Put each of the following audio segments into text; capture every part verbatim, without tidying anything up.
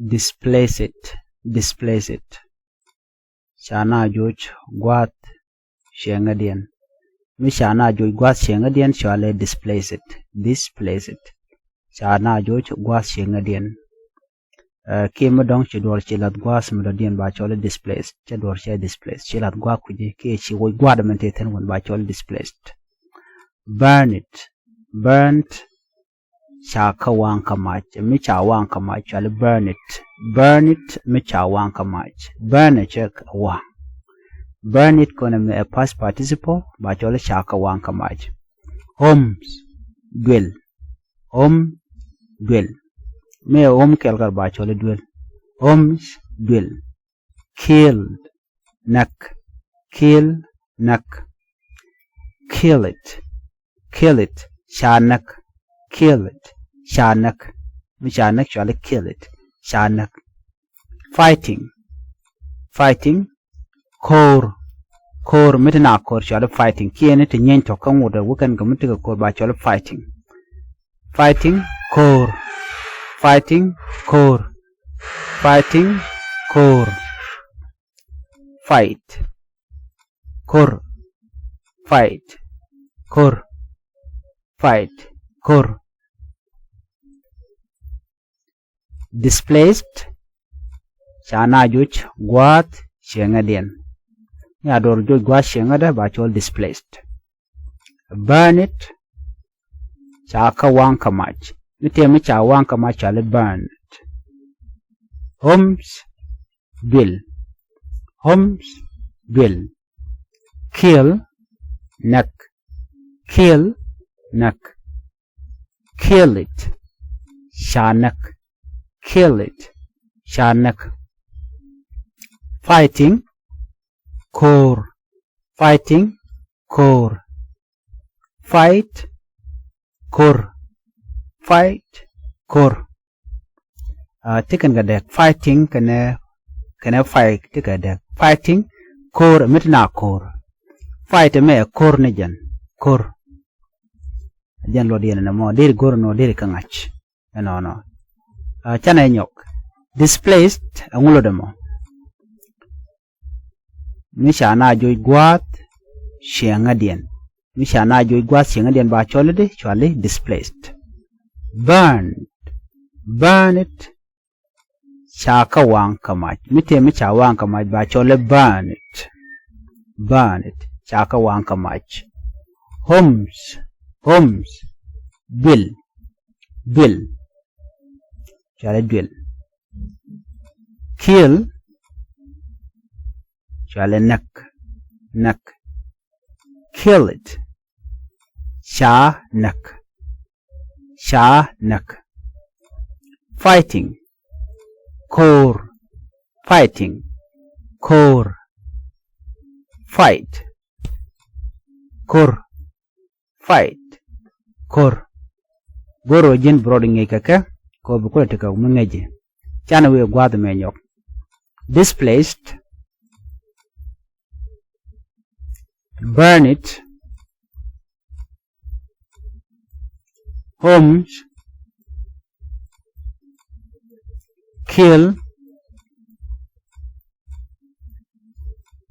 Displaced. Displaced. Ca na joc gua̱a̱th cieŋädiɛn. Mi ca na joc gua̱a̱th cieŋädiɛn cɔalɛ displaced. Displaced. Ca na joc gua̱a̱th cieŋädiɛn. Ɛ, kiɛ mi dɔ̱ŋ ci duɔ̱ɔ̱r ci la̱th gua̱a̱th mi dɔ̱diɛn ba cɔl i̱ displaced. Cɛ duɔ̱ɔ̱r cɛ displaced. Ci la̱th gua̱a̱th kui̱ci kiɛ ci woc gua̱a̱th min te thi̱n wun ba cɔl i̱ displaced. Burned. Burned. Ca kä waŋ kä mac. Mi ca waŋ kä mac cɔal i̱ burned. Burned mi ca waŋ kä mac. Burned cɛ waŋ. Burned kɔnɛ mi ɛ past participle ba cɔl i̱ ca kä waŋ kä mac. Homes. Duel. Home. Duel. Mi ɛ home kɛl kar ba cɔl i̱ duel. Homes. Duel. Killed. Näk. Kill. Näk. Killed. Killed. Ca näk. Killed. Ca näk. Mi ca näk cɔal i̱ killed. Ca näk. Fighting. Fighting. Ko̱o̱r. Ko̱o̱r mi ti na ko̱o̱r cɔal i̱ fighting. Kiɛ ni ti nyieeny tɔ̱ kä ŋut ɛ wikɛn kɛ mi ti kɛ ko̱o̱r ba cɔal i̱ fighting. Fighting. Ko̱o̱r. Fighting. Ko̱o̱r. Fighting. Ko̱o̱r. Fight. Ko̱r. Fight. Ko̱r. Fight. Ko̱r. Displaced. Ca na joc gua̱a̱th cieŋädiɛn. Ni a duɔ̱ɔ̱r joc gua̱a̱th cieŋädä ba cɔl displaced. Burned. Ca kä waŋ kä mac. Mi tëë mi ca waŋ kä mac cɔal i̱ burned. Homes. Duel. Homes. Duel. Kill. Näk. Kill. Näk. Killed. Ca näk. Killed. Ca näk. Fighting. Ko̱o̱r. Fighting. Ko̱o̱r. Fight. Ko̱r. Fight. Ko̱r. Aa, ti kɛn kɛ dɛk. Fighting kɛnɛ, kɛnɛ fight ti kɛ dɛk. Fighting. Ko̱r mi ti na ko̱r. Fight mɛ ko̱r ni jɛn. Ko̱r. Jɛn luɔt yɛn nɛ mɔ deri go̱r nɔ deri kä ŋa̱c. Ɛnɔnɔ. Aa, canɛ nyɔk. Displaced ɛŋu luɔt ɛmɔ. Mi ca na joc gua̱a̱th cieŋädiɛn. Mi ca na joc gua̱a̱th cieŋädiɛn ba cɔl i̱di cɔal i̱ displaced. Burned. Burned. Ca kä waŋ kä mac. Mi tëë mi ca waŋ kä mac ba cɔl i̱ burned. Burned. Ca kä waŋ kä mac. Homes. Homes. Duel. Duel. Cɔal i̱ duel. Kill. Cɔal i̱ näk. Näk. Killed. Ca näk. Ca näk. Fighting. Ko̱r. Fighting. Ko̱r. Fight. Ko̱r. Fight. Ko̱r. Go̱r ɔ ji̱n bi rɔɔd ŋi̱eec kɛ kɛ kɛ ɔ bi kulɛ tekɛ mi ŋi̱eec ji̱. Canɛ wee gua̱a̱th mɛ nyɔk. Displaced. Burned. Homes. Kill.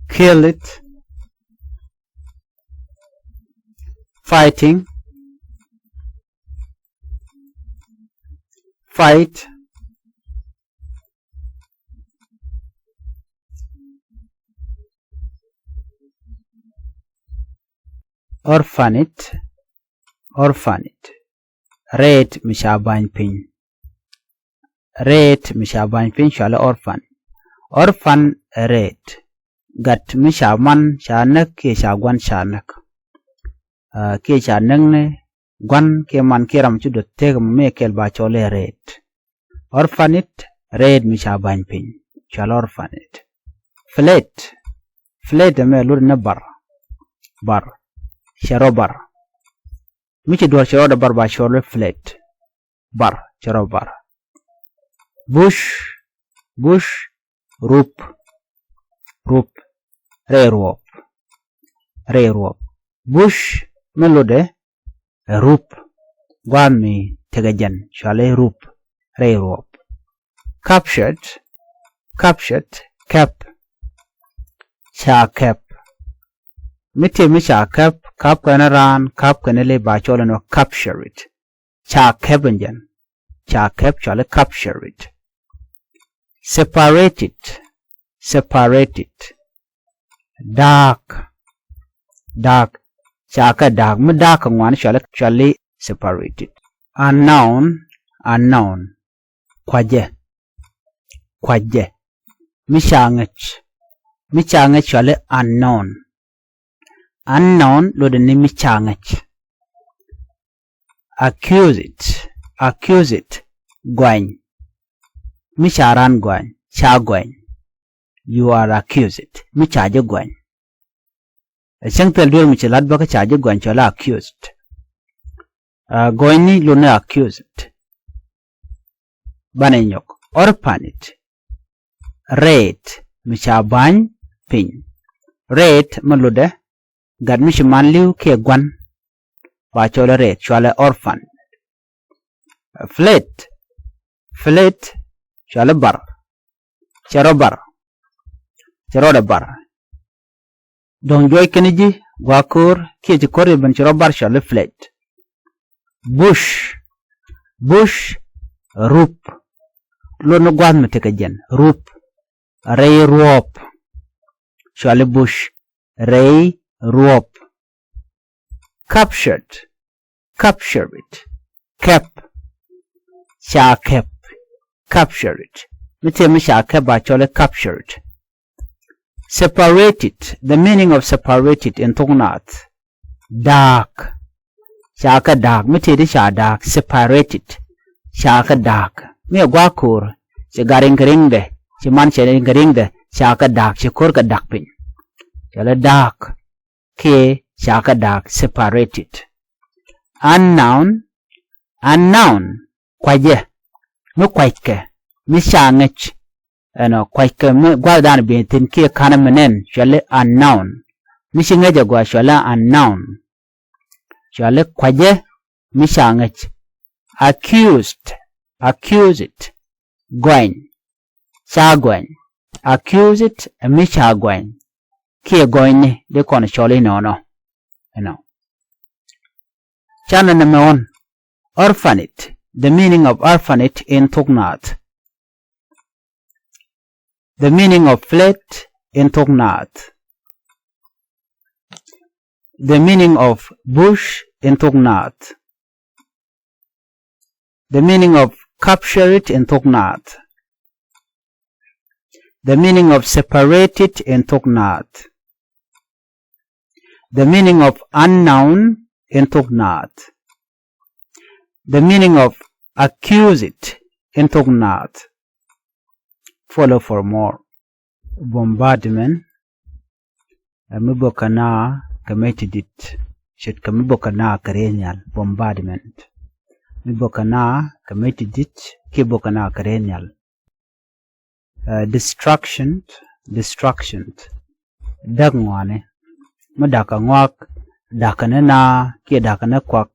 Killed. Fighting. Fight. Orphaned. Orphaned. Rɛɛt mi ca ba̱ny piny. Rɛɛt mi ca ba̱ny piny cɔalɛ orphan. Orphan ɛ rɛɛt. Gat mi ca man ca näk kiɛ ca gua̱n ca näk. Aa, kiɛ ca näk ni gua̱n kiɛ man kiɛ ram ci duɔth tëk mɔ mi kɛl ba cɔl i̱ rɛɛt. Orphaned, rɛɛt mi ca ba̱ny piny. Cɔal orphaned. Fled. Fled ɛmɛ lot ni bar. Bar. Cɛ rɔ bar. Mi ci duɔ̱ɔ̱r cɛ rɔɔdɛ bar ba cɔl i̱ fled. Bar, cɛ rɔ bar. Bush. Bush. Rup. Rup. Rɛy ruɔp. Rɛy ruɔp. Bush mi lotdɛ ɛ rup. Gua̱a̱th mi tekɛ jɛn cɔal i̱ rup. Rɛy ruɔp. Captured, captured, kɛp. Ca kɛp. Mi tëë mi ca kɛp, kap kɛn raan, kap kɛn li ba cɔl ɛn ɔ captured. Ca kɛp in jɛn. Ca kɛp cɔali captured. Separated, separated. Da̱a̱k, da̱a̱k. Ca kɛ da̱a̱k. Mi da̱a̱k kɛ ŋuan cɔali, cɔali separated. Unknown, unknown. Kuacɛ, kuacɛ. Mi ca ŋäc, mi ca ŋäc cɔali unknown. Unknown luɔtdɛ ni mi ca ŋäc. Accused, accused. Gɔany. Mi ca raan gɔany, ca gɔany. You are accused. Mi ca ji̱ gɔany. Ɛ cäŋ thil duel mi ci lat bä kä ca ji̱ gɔany cɔali accused. Ɛ gɔɔyni luni accused. Banɛ nyɔk. Orphaned. Rɛɛt mi ca ba̱ny piny. Rɛɛt mi lutdɛ gat mi ci man li̱w kiɛ gua̱n. Ba cɔl rɛɛt cɔalɛ orphan. Fled. Fled cɔalɛ bar. Cɛ rɔ bar. Cɛ rɔɔdɛ bar. Dɔ̱ŋ juɔc kɛn ji̱ gua̱a̱ ko̱o̱r kiɛ ci ko̱r i̱ ben ci rɔ bar cɔalɛ fled. Bush. Bush. Rup. Luɔt ni gua̱a̱th mi tekɛ jɛn rup. Rɛy ruɔɔp. Cɔalɛ bush. Rɛy ruɔɔp. Captured. Captured. Kɛp. Ca kɛp. Captured. Mi tëë mi ca kɛp ba cɔalɛ captured. Separated. The meaning of separated in thok naath. Da̱a̱k. Ca kɛ da̱a̱k. Mi tëë di ca da̱a̱k. Separated. Ca kɛ da̱a̱k. Mi ɛ gua̱a̱ ko̱o̱r. Ci gat riŋ kɛ riŋdɛ. Ci man cɛ riŋ kɛ riŋdɛ. Ca kɛ da̱a̱k. Ci ko̱r kɛ da̱k piny. Cɔalɛ da̱a̱k. Kiɛ ca kɛ da̱a̱k, separated. Unknown. Unknown. Kuacɛ. Mi kuackɛ. Mi ca ŋäc. Ɛnɔ kuackɛ mi gua̱thdan ben thi̱n kiɛ ka̱n mi nɛn cɔalɛ unknown. Mi ci ŋäc ɛ gɔaa cɔalɛ unknown. Cɔalɛ kuacɛ mi ca ŋäc. Accused. Accused. Gɔany. Ca gɔany. Accused ɛ mi ca gɔany. Kiɛ gɔanyni di kɔn cɔl inɔnɔ. Ɛnɔ. Canɛ nɛmɛ ɣɔn. Orphaned. The meaning of orphaned in thok naath. The meaning of fled in thok naath. The meaning of bush in thok naath. The meaning of captured in thok naath. The meaning of separated in thok naath. The meaning of unknown in thok naath. The meaning of accused in thok naath. Follow for more. Bombardment. Ɛ mi bok kɛ naa kɛ mec ti dit. Ce̱tkɛ mi bok kɛ naa kɛ rɛy nhial. Bombardment. Mi bok kɛ naa kɛ mec ti dit kiɛ bok kɛ naa kɛ rɛy nhial. Ɛ, destruction. Destruction. Däk ŋɔaani. Mi da̱kä ŋɔak, da̱kä ni naa kiɛ da̱kä ni kuak.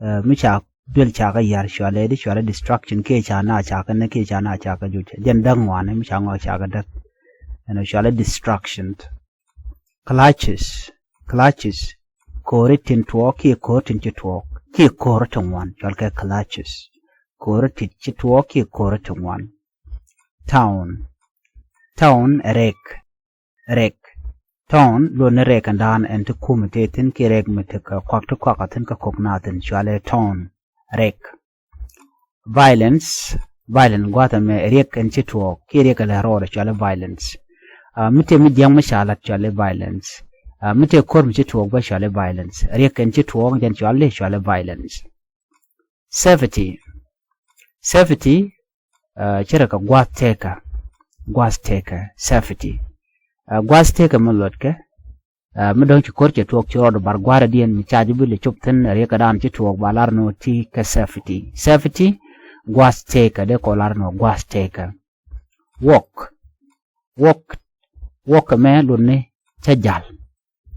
Ɛ, mi ca duel ca kɛ yar cɔalɛ di cɔalɛ destruction kiɛ ca naa ca kɛ ni kiɛ ca naa ca kɛ juc. Jɛn däk ŋɔaani mi ca ŋɔak ca kɛ däk. Ɛn cɔalɛ destruction. Clutches. Clutches. Ko̱ri tin tuɔɔk kiɛ ko̱ri tin ci tuɔɔk kiɛ ko̱ri ti ŋuan cɔalkɛ clutches. Ko̱ri tin ci tuɔɔk kiɛ ko̱ri ti ŋuan. Town. Town ɛ rɛk. Rɛk. Town luɔt ni rɛk ɛn daan ɛn ti kum ɛ tëë thi̱n kiɛ rɛk mi ti kɛ kuak ti kuak ɛ thi̱n kɛ kok naa thi̱n cɔalɛ town. Rɛk. Violence. Violence gua̱a̱th ɛmɛ riɛk ɛn ci tuɔɔk kiɛ riɛk ɛ lɛ rɔɔdɛ cɔalɛ violence. Ɛ, mi tëë mi jiäk mi ca la̱t cɔalɛ violence. Ɛ, mi tëë ko̱r mi ci tuɔɔk bä cɔalɛ violence. Riɛk ɛn ci tuɔɔk jɛn cɔalɛ cɔalɛ violence. Safety. Safety. Ɛ, ci rɛ kɛ gua̱a̱th tëkä. Gua̱a̱th tëkä. Safety. Ɛ, gua̱a̱th tëkä mi luɔtkɛ. Ɛ, mi dɔ̱ŋ ci ko̱r cɛ tuɔɔk ci rɔɔdɛ bar gua̱a̱rä diɛn mi ca ji̱ bi lɛ cop thi̱n ɛ riɛkä daan ci tuɔɔk ba lar ni ɣöö ti kɛ safety. Safety. Gua̱a̱th tëkä dee kɔ lar ni ɣöö gua̱a̱th tëkä. Walk. Walk. Walk ɛmɛ luɔt ni cä jal.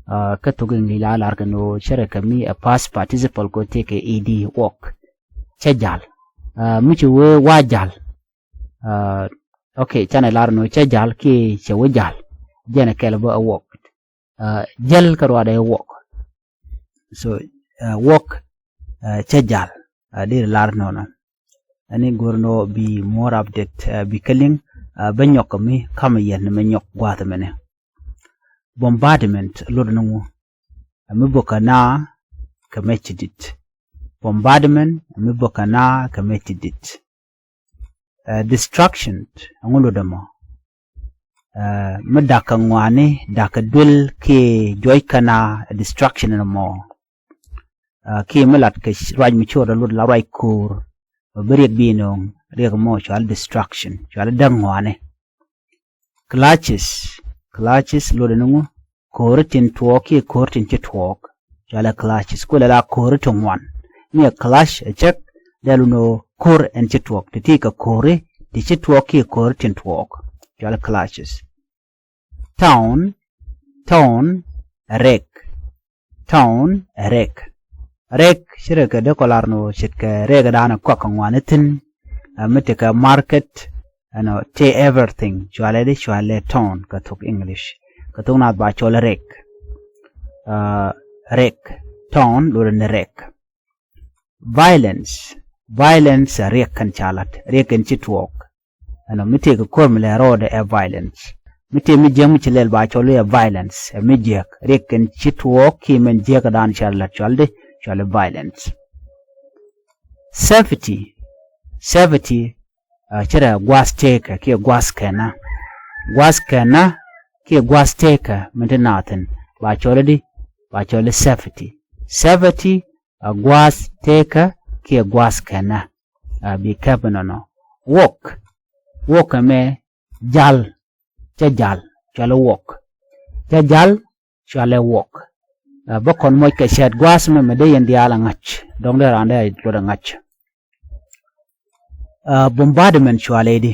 Ɛ, kä thok English la lar kɛ ni ɣöö cɛ rɛ kɛ mi ɛ past participle kɛ tëë kɛ ed. Walk. Cä jal. Ɛ, mi ci wee wa jal. Uh, okay, canɛ lar nɔ cɛ jal kiɛ cɛ wä jal. Jɛn ɛ kɛl bä ɛ walk. Uh, jäl kä ruadɛ ɛ walk. So, uh, walk, uh, cɛ jal. Uh, dir lar nɔ nɔ. Ani gor nɔ bi more update, uh, bi käliŋ, uh, bä nyɔk mi kam yɛn mi nyɔk guath mɛnɛ. Bombardment lotdɛ ni ŋu? Ɛ mi bä kɛ na kɛ mɛ ci dit. Bombardment ɛ mi bä kɛ na kɛ mɛ ci dit. Uh, destruction, ɛŋu lotdɛ mɔ? Uh, mi da̱k kɛ ŋuani, da̱k kɛ duel kiɛ juɔc kɛ na, destruction ni mɔ. Uh, kiɛ mi lat kɛ ruac mi ci rɔ lot la ruac ko̱o̱r. Bä bi riɛk bi nööŋ, riɛk mɔ cual destruction, cual däk ŋuani. Clashes, clashes lotdɛ ni ŋu? Ko̱ri tin tuɔɔk kiɛ ko̱ri tin ci tuɔɔk. Cualɛ clashes, kuɛ lɛ la ko̱ri ti ŋuan. Mi ɛ clash ɛ cäk, dɛl wun ɣöö ko̱r ɛn ci tuɔɔk. Ti ti kɛ ko̱ri ti ci tuɔɔk kiɛ ko̱ri tin tuɔɔk. Cualɛ clashes. Town, town, rek. Town, rek. Rek, ci rek kɛ dee kɔ lar nɔ ce̱tkɛ rek dan kɔak kɛ ŋuan ithin. Ɛ mi tekɛ market, ɛnɔ, te everything. Cualɛ di, cualɛ town kɛ thok English. Kɛ thok naath ba cɔl rek. Uh, rek. Town, lotdɛ ni rek. Violence. Violence ɛ riɛk kɛn ca lat. Riɛk kɛn ci tuɔɔk. Ɛnɔ mi tëëk ko̱r mi lɛ rɔɔdɛ ɛ violence. Mi tëëk mi jiäk mi ci lɛl ba cɔl i̱ ɛ violence. Ɛ mi jiäk. Riɛk kɛn ci tuɔɔk kiɛ mɛn jiäk dan ca lat cual di, cual i̱ violence. Safety. Safety, uh, ci rɛ gua̱a̱th tëëkä kiɛ gua̱a̱th kɛnä. Gua̱a̱th kɛnä kiɛ gua̱a̱th tëëkä min ti naathin. Ba cɔl i̱ di, ba cɔl i̱ safety. Safety, a gua̱a̱th tëëkä kiɛ gua̱a̱th kɛnä. A bi kɛp inɔnɔ. Walk. Walk ɛmɛ jal. Cä jal. Cualɛ walk. Cä jal. Cualɛ walk. A bä kɔn moc kɛ cɛɛt gua̱a̱th ɛmɛ mɛ dee yɛn diaal a ŋa̱c. Dɔ̱ŋ dee raan dee a luɔt a ŋa̱c. A bombardment cualɛ di.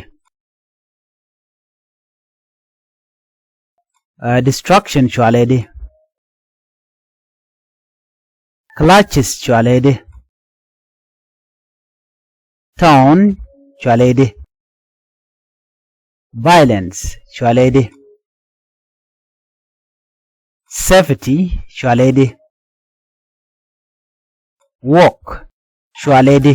Uh, destruction cualɛ di. Clashes cualɛ di. Town cualɛ di. Violence cualɛ di. Safety cualɛ di. Walk cualɛ di.